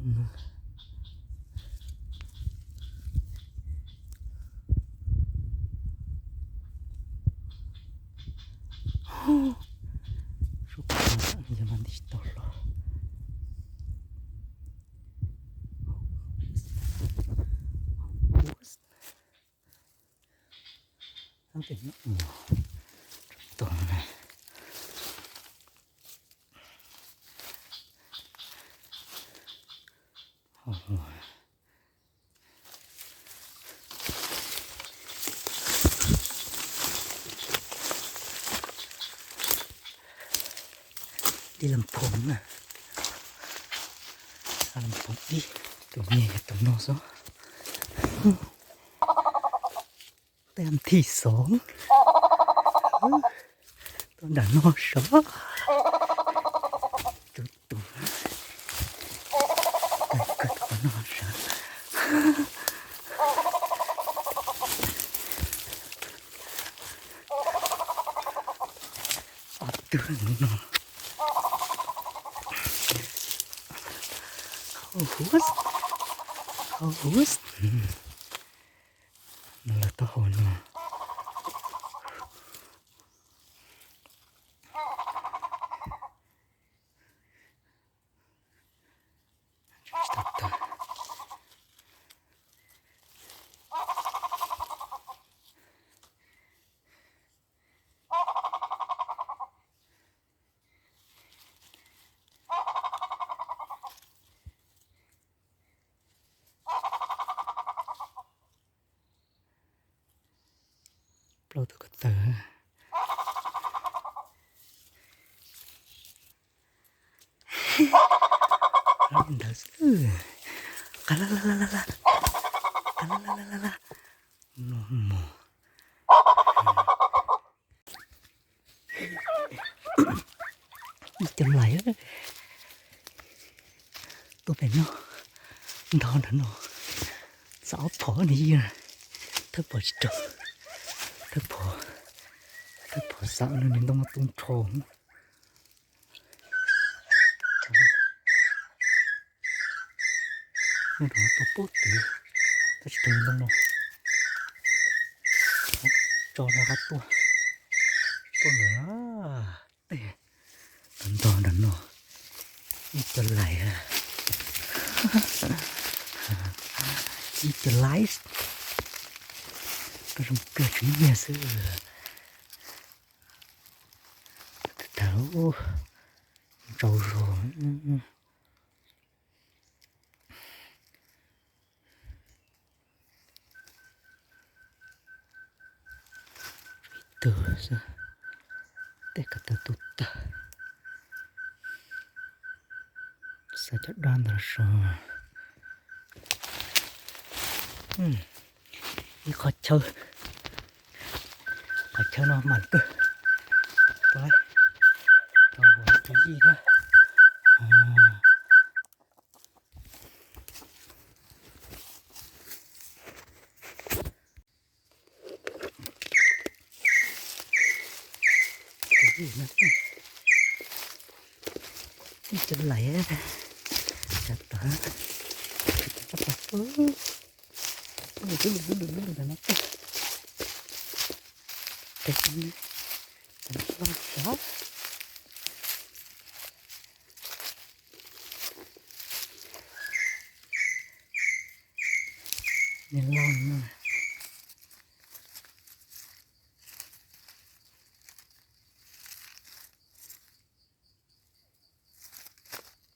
Suab qhov no yog mas nti tsis tau hlo. Tab tom no. Dib lam phoom na. Lam phoom dib. Tus me yog tus no xwb. Tej thij xoov. Tuaj nram no sav. Tus tus. Kawg tus no sav. Ob tug no. Hau huv. Hau huv. No lawv taub hau no. Plaub tug ko taw. Ntawd xwb. Qab lab lab lab lab lab. Qab lab lab lab lab lab. No mos. Ib co lais tuaj pem no, ntog nrad no, xav ob phom ne yog, thawj phom tsis raug, thawj phom, thawj phom xav no nws ntoo no tu nrho. Nyob rau tus pub tid, tab sis rau ntoo no tso rau qab tuaj, tuaj ntawm tej ntog ntawm no, ib co lais, ib co lais, peb zoo kawg tsis muaj nyiaj xwb. Thaum ntsaus zog. Ib tug xwb, tej ko taw tu tag, xav cov dab ntawd los so. Ib qhov chaw, qhov chaw no mas kawg, tau, tau tus yij thiab. Ib co lais, sawv daws, tab tom pw, lub lub lub lub lub ntawm no pem, pem no, loj sav. Nws loj na.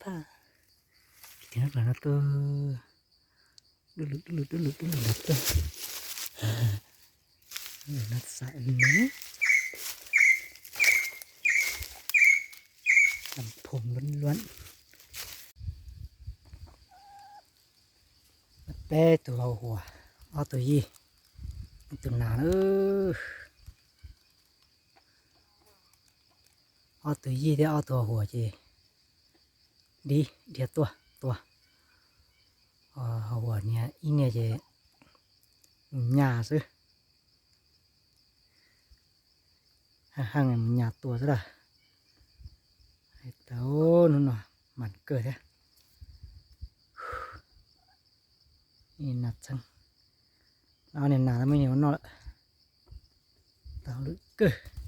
Phaj, ces no tuaj, dub lug dub lug dub lug dub lug ntawd tuaj. No xav li, tam phoom luab luab. Peb tug hau huam, ob tug yij, ib tug nas na. Ob tug yij thiab ob tug hau huam ces dib dhia tuaj tua. Hau huam niag ib niag ces mus nyas xwb, heej heej mus nyas tua xwb lawm. Hais tias hnub no mas kawg thiab. Nas txheeb, ob niag nas muab ua noj lawm. Tau lwm kawg.